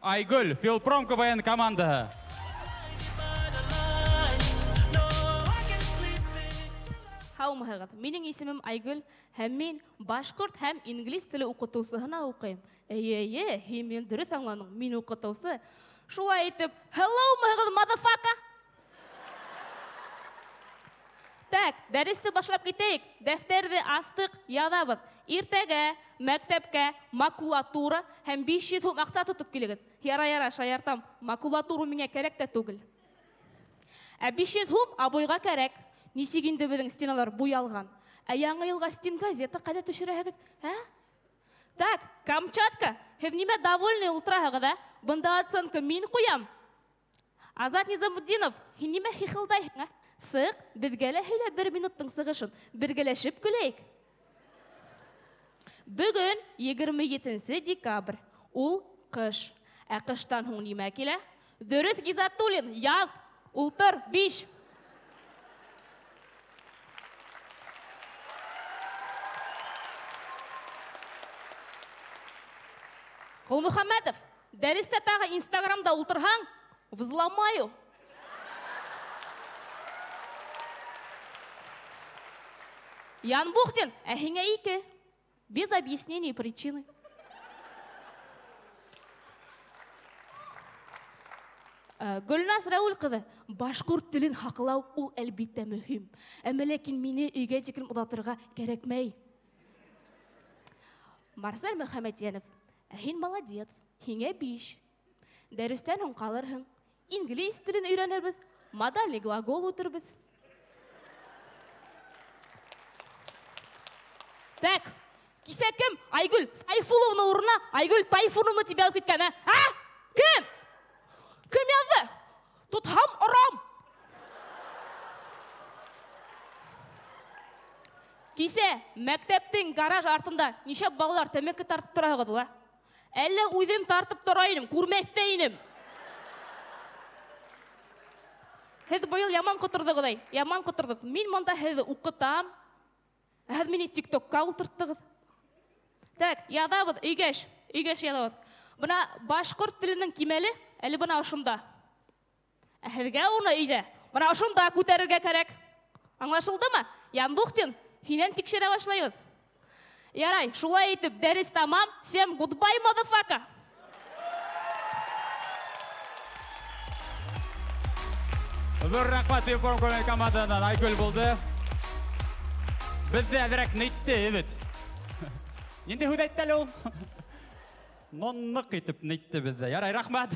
Айгөл, Филпром КВН командаһы. Һаумыһығыҙ! Минең исемем Айгөл һәм мин башҡорт һәм инглиз теле уҡытыусыһына уҡыйым. Эйе, эйе, һин мине дөрөҫ аңланың, мин уҡытыусы. Шулай итеп, hello-мыһығыҙ, motherfucker! Так, дәресте башлап китәйек. Дәфтәрҙе астыҡ, яҙабыҙ. Иртәгә мәктәпкә макулатура һәм 500 һум аҡса тотоп килегеҙ. Яра, яра, шаяртам. Макулатура миңә кәрәк тә түгел. Ә 500 һум обойға кәрәк. Нисек инде беҙҙең стеналар буялған? Ә яңы йылға стенгазета ҡайҙа төшөрәһегеҙ? Ә? Так, Камчатка, һеҙ нимә довольный ултыраһығыҙ, ә? Бында оценка мин ҡуям. Азат Низамутдинов, һин нимә хихылдайһың, ә? Сыҡ, беҙгә лә һөйлә бер минуттың сығышын. Бергәләшеп көләйек. Бөгөн 27 декабрь. Ул кыш. Ә кыштан һуң нимә килә? Дөрөҫ, Гизатуллин, яҙ. Ултыр, биш. Колмөхәммәтов, дәрестә тағы Инстаграмда ултырһаң, взломаю. Янбухтин, ә һиңә ике. Без объяснений причины. Э, Гөлназ Рәүл кызы, башкорт телен һаклау ул әлбиттә мөһим. Әмма ләкин мине өйгә тиклем озатырга кәрәкмәй. Марсель Мөхәммәтьянов, ә һин молодец, һиңә биш. Дәрестән һуң ҡалырһың. Инглиз телен өйрәнербеҙ, модальный глагол үтербеҙ. Так, кисә кем Айгөл Сайфулловна урынына Айгөл Тайфуновна тип яҙып киткән, ә? А? Кем? Кем яҙҙы? Тотһам, орам. Кисә мәктәптең гараж артында ничә балалар тәмәке тартып тораһығыҙ ул, ә? Әллә үҙем тартып тора инем, күрмәҫ тә инем. Һеҙ быйыл яман ҡоторҙоғоҙ, әй, яман ҡоторҙоғоҙ. Мин монда һеҙҙе уҡытам, ә һеҙ мине ТикТокка ултырттығыҙ. Так, яҙабыҙ, өйгәш, өйгәш яҙабыҙ. Бына башҡорт теленең кимәле әле бына ошонда. Ә һеҙгә уны өйҙә бына ошонда күтәрергә кәрәк. Аңлашылдымы? Янбухтин, һинән тикшерә башлайбыҙ. Ярай, шулай итеп, дәрес тамам. Всем goodbye, motherfucker! Ҙур рәхмәт Информ Комед командаһынан Айгөл булды. Беҙҙе әҙерәк нейтте, бит. Ниндәй һүҙ әйтте әле ул? Но ныҡ итеп нейтте беҙҙе. Ярай, рәхмәт.